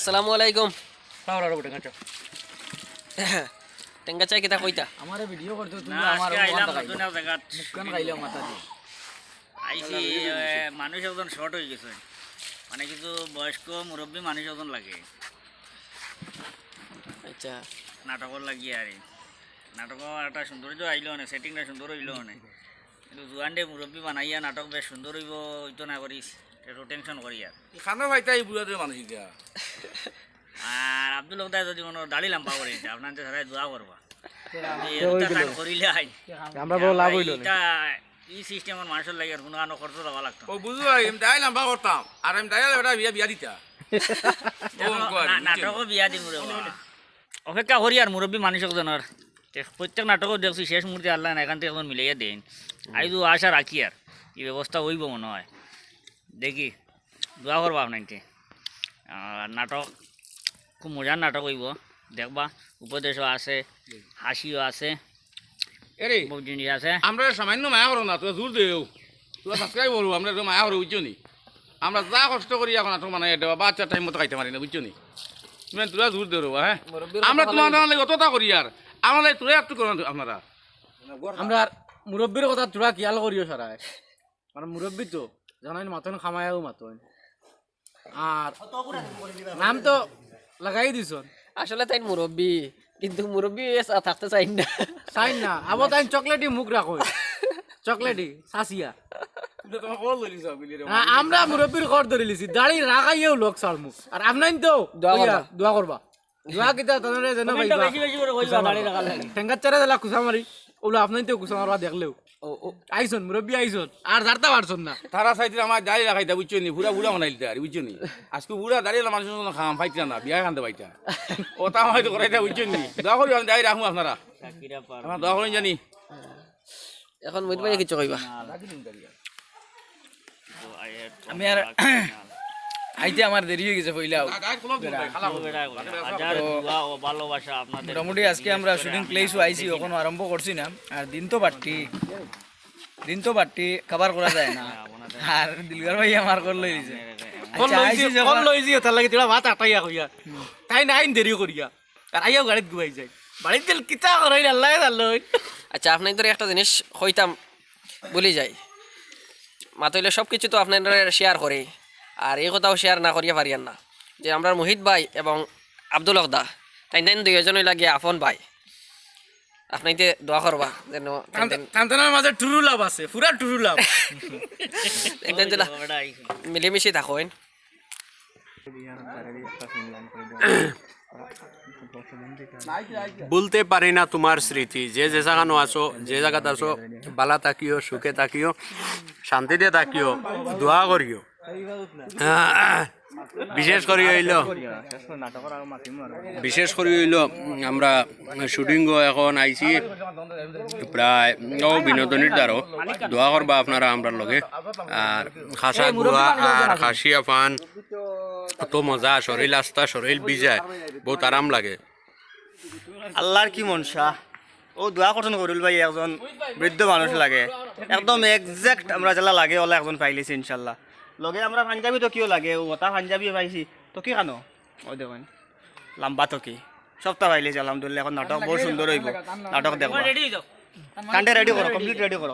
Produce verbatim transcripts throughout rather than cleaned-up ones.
আসসালামু আলাইকুম। পাওয়ার আরো বটে, কাঁচা। টেঙ্গা চাই কিতা কইতা? আমারে ভিডিও করতে তুমি না, আমার আজকে ওখান আইলাম টাকা নতুন এক জায়গাত। মুখখান খাইলে মাথা দিয়ে। আইছি, এ, মানুষ একজন শর্ট হয়ে গেছে, মানে কিছু বয়স্ক মুরব্বী মানুষ একজন লাগে আচ্ছা, নাটকর লাগিয়া আর কি। নাটকও একটা সৌন্দর্য আইলো অনেক, সেটিংটা সুন্দর হইলো অনেক, কিন্তু জুয়ানরে মুরব্বী বানাইয়া নাটক বেশ সুন্দর হইব, হইতো না করিস, একটু টেনশন করি আর। খানা খাইতে এই বুড়া দিয়ে মানুষ ইটা। আর আব্দুল হকদায় যদি কোনো দাড়ি লাম্বা করে দিতে, আপনার তো সবাই দোয়া করবা। এই এতটা কাম করিলে আই। আমরা বড় লাভ হইলো না। এটা এই সিস্টেমর মানুষের লাগে আর কোনো আনো খরচ দেওয়া লাগতো না। ও বুঝো ভাই, আমি দায় লম্বা করতাম, আর আমি দায় ওটা বিয়া বিয়া দিতা। ও অঙ্ক আর না, বুঝছো? নাটকও বিয়া দিমু রে বাবা। অপেক্ষা করি আর মুরব্বী মানুষ একজনের। তে প্রত্যেক নাটকও দেখছি শেষ মুহূর্তে আল্লাহ না এখান থেকে একজন মিলাইয়া দেন। আইজ আশা রাখি আর এই ব্যবস্থা হইব মনে হয়। দেখি, দোয়া করবা আপনাইতে। আর নাটক খুব মজার নাটক হইব, দেখবা। উপদেশও আছে, হাসিও আছে, এরে, বহুত জিনিস আছে। আমরা সামান্য মায়া করো না, তোরা জোর দেও, তোরা সাবস্ক্রাইব করো, আমরা একটু মায়া করো, বুঝছো নি? আমরা যা কষ্ট করি এখন নাটক বানাই, এটা বাচ্চা টাইম মতো খাইতে পারি না, বুঝছো নি? তুমি তোরা জোর দেও রে বা, হ্যাঁ? আমরা তোমার নাম লাগে অতটা করি আর আমরা লাগে তোরা একটু করো না আপনারা। আমরা মুরব্বীর কথা তোরা খেয়াল করিও সারায়, কারণ মুরব্বী তো জানাইন মাতন খামায়াও মাতন। আর নাম তো লাগাই দিছন। আসলে তাই মুরব্বী, কিন্তু মুরব্বী এ চা-, থাকতে চাই না। চাই না, আবার তাই চকলেটই মুখ রাখো, চকলেটই সাসিয়া। তুমি তোমার কল ধরি যাও, বুঝলি রে? না, আমরা মুরব্বীর ঘর ধরে লিছি, দাড়ি রাখাইয়েও লোক সারমু। আর আপনাইন তো দোয়া ওই করবা। আর দোয়া করবা। দোয়া কিতা তাহলে যেন ভাই বেশি বেশি করে কইবা দাড়ি রাখার লাগি। ঠেঙ্গার চারা দিলা কুসা মারি, ওগুলো আপনাইন তো কুসা মারবা দেখলেও। ও, ও, আইছন, মুরব্বী আইছন, আর জারতা পারছন না। তারা চাইতে আমার দাড়ি লাগাইতা, বুঝছো নি? পুরা বুড়া বানাইলতা আর, বুঝছো নি? আজকে বুড়া দাড়ি মানুষের জন্য খাম পাইতা না, বিয়া খান্দে পাইতা। ও তা আমার হয়তো করাইতা, বুঝছো নি? দোয়া করি আমি দাড়ি রাখবো আপনারা। আমার দোয়া করি জানি। এখন মহিত ভাই কিছু কইবা? আমি আর আইতে আমার দেরি হয়ে গেছে পইলাও। হাজার দোয়া ও ভালোবাসা আপনাদের। মোটামুটি আজকে আমরা শুটিং প্লেসও আইছি, এখনো আরম্ভ করছি না। আর দিন তো বাট্টি, দিন তো বাট্টি কভার করা যায় না। আর দিলগার ভাই আমার কল লই দিছে। কল লইছি, কল লইছি, তার লাগি তোরা ভাত আটাইয়া কইয়া। তাই না আইন দেরি করিয়া। আর আইয়াও গাড়িত ঘুমাই যাই। বাড়িত গেল কিতা করাইল আল্লাহ জানলো। আচ্ছা, আপনাইন্তরে একটা জিনিস কইতাম, ভুলি যাই। মাতইলে সব কিছু তো আপনাইন্তরে শেয়ার করি, আর এই কথাও শেয়ার না করিয়া পারিয়ার না যে আমরার মুহিত ভাই এবং আব্দুল হকদা, তাইন তাইন দুইজনই লাগে আপন ভাই। আপনাইতে দোয়া করবা যেন তাইন তাইন, কান্তনার মাঝে টুরু লাভ আছে, পুরা টুরু লাভ। তাইন তাইন যেন মিলিমিশি থাকইন। ভুলতে পারি না তোমার স্মৃতি। যে যে জাগানো আছো, যে জাগাত আছো, বালা থাকিও, সুখে থাকিও, শান্তিতে থাকিও, দোয়া করিও। বিশেষ করি হইল, বিশেষ করি হইল, উম, আমরা শুটিং এখন আইছি প্রায়, ও, বিনোদনীর দ্বারও। দোয়া করবা আপনারা আমরার লগে। আর খাসা গুয়া আর খাসিয়া ফান, অত মজা, শরীর আস্তা, শরীর ভিজায়, বহুত আরাম লাগে। আল্লাহর কি মনসা। ও দোয়া করছেন করিল ভাই, একজন বৃদ্ধ মানুষ লাগে, একদম এক্সাক্ট আমরা যেলা লাগে ওলা একজন পাইলিছি ইনশাল্লাহ। লগে আমরা পাঞ্জাবি তো কিও লাগে, ও ওটা পাঞ্জাবিও পাইছি। তো কি খানো? ওই দেখুন, লম্বা তো কি, সপ্তাহ পাইলিছি আলহামদুলিল্লাহ। এখন নাটক বহুত সুন্দর হইব, নাটক দেখবো। কান্ডে রেডি করো, কমপ্লিট রেডি করো।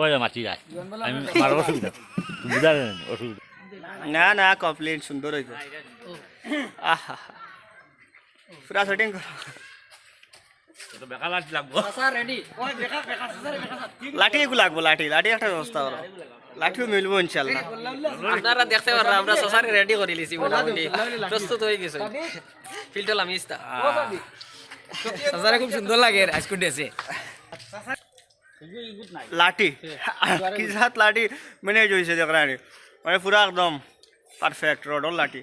ওই যে মাছি যায়, আমি আমার অসুবিধা, বুঝা যায় না, অসুবিধা। না না, কমপ্লিট সুন্দর হইব। আহা, পুরা সেটিং করো। লাঠি একটু লাগবো, লাঠি, লাঠি একটা ব্যবস্থা করো। লাঠিও মিলবো ইনশাল্লাহ। আপনারা দেখতে পাররা আমরা সসারে রেডি করি লিছি, মোটামুটি প্রস্তুত হয়ে গেছে। ফিল্টার লামিস্তা। সসারে খুব সুন্দর লাগে আজকে ড্রেসে। লাঠি, কি জাত লাঠি ম্যানেজ হয়েছে দেখরা নি, মানে পুরা একদম পারফেক্ট রডর লাঠি।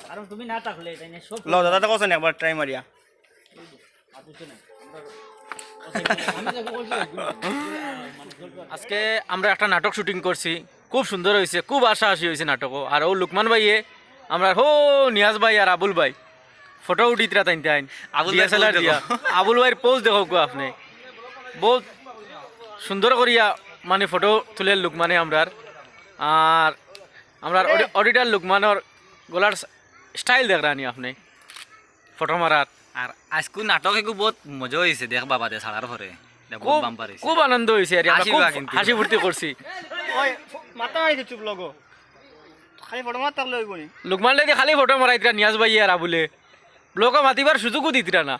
কারণ তুমি না থাকলে তাই না সব লো দাদা তো কোসেন একবার ট্রাই মারিয়া। আজকে আমরা একটা নাটক শুটিং করছি, খুব সুন্দর হয়েছে, খুব হাসাহাসি হয়েছে নাটকও। আর ও লুকমান ভাইয়ে, আমরা হো নিয়াজ ভাই আর আবুল ভাই ফটো উঠিতরা তাইন তাইন আবুল ভাই ডিএসএলআর pose দিয়া। আবুল ভাইর পোজ দেখো গো আপনি, বহুত সুন্দর করিয়া মানে ফটো তুলে লুকমানে আমরার। আর আমরার অডি-, অডিটর লুকমানর গলার স-, স্টাইল দেখরানি আপনে। ফটো মারার। আর আইজকু নাটক এগু বউত মজা অইছে, দেখবা বাদে ছাড়ার পরে। ইটা বউত খুব, বাম্পার অইছে। খুব আনন্দ অইছে আর কি। আমরা খুব হাসি ফুর্তি করছি। ওই, ফ-, মাথা নাই তো চুপ লগো। খালি ফটো মারতে থাকলে অইবো নি? লুকমান রে দি খালি ফটো মারাইতরা নিয়াজ ভাইয়ে আর আবুলে। ব্লগো মাতিবার সুযোগও দিতরা না।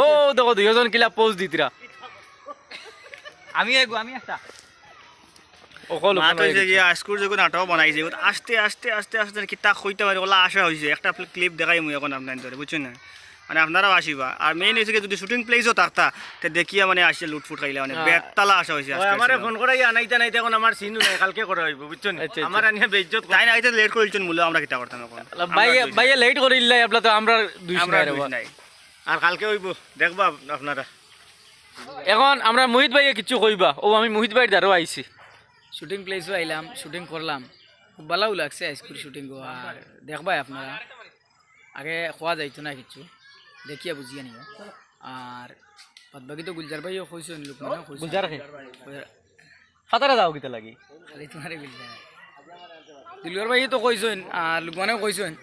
ও দেখো দুইজন কিলা পোজ দিতরা। আমি এগু, আমি একটা। অকল মাত অইছে গিয়া আইজকুর যেগু নাটক বানাইছে, অতা আস্তে আস্তে আস্তে আস্তে কিতা কইতাম পারি, অলা আশা অইছে। একটা ক্লিপ দেখাইমু অখন আপনাইনতরে, বুঝছইন না? মানে আপনারাও আসিবা। আর মেইন অইছে কি, যদি শুটিং প্লেসও থাকতা, তে দেখিয়া মানে আসে লুটফুট খাইলা, মানে হ্যাঁ। বেতালা আশা অইছে ওই আজকে আমারে ছিল। ফোন করাইয়া আনাইতা নাইতা, অখন আমার সিন নাই, কালকে করা অইবো, বুঝছইন? আচ্ছা, আচ্ছা। আমার আনিয়া বেইজ্জত তাই না, আইতে লেট করিলছইন, মূল্য আমরা কিতা করতাম অখন? ভাইয়ে, ভাইয়ে লেট করিলাই, আপনার তো আমরা দুষ আমরা নাই রে দুষ বাবা। নাই। আর কালকে অইবো, দেখবা আপ-, আপনারা। অখন আমরা মোহিত ভাইয়ে কিচ্ছু কইবা, ও আমি মোহিত ভাইর দ্বারও আইছি। শুটিং প্লেসও আইলাম, শুটিং করলাম, খুব ভালাও লাগছে আইজকুর শুটিং। আর দেখবায় আপনারা, আগে কওয়া যাইতো না কিচ্ছু, দেখিয়া বুঝিয়া নিও। আর বাদ বাকি তো গুলজার ভাইও কইছইন, লুকমানেও কইছইন। গুলজার কে? গুলজার। ফাতারা যাও কিতা লাগি? খালি তোমারে গুলজার। দিলবর ভাইও তো কইছইন, আর লুকমানেও কইছইন।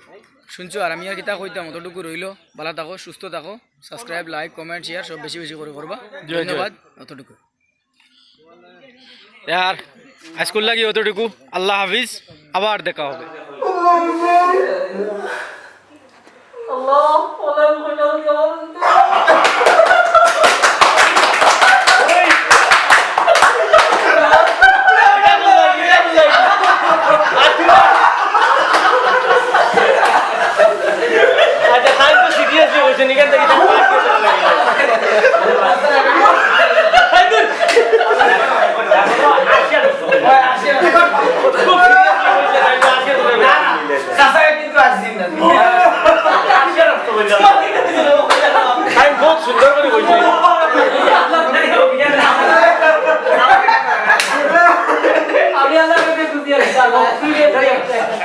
শুনছো, আর আমি আর কিতা কইতাম, অতটুকু রইলো। ভালা থাকো, সুস্থ থাকো। সাবস্ক্রাইব, লাইক, কমেন্ট, শেয়ার সব বেশি বেশি করি করবা। জয় জয়। ধন্যবাদ, অতটুকু। আর আইজকুর লাগি অতটুকু। আল্লাহ হাফিজ, আবার দেখা হবে। আচ্ছা, তাই তো সিরিয়াসলি কইছে, এখান থেকে তার পাঁচ বছর লাগে। তাই তো? খুব সিরিয়াসলি কইছে, তাই তো আজকে ধরে না, না, চাচা কিন্তু আজ দিন না। আজকে রাখতে বললাম।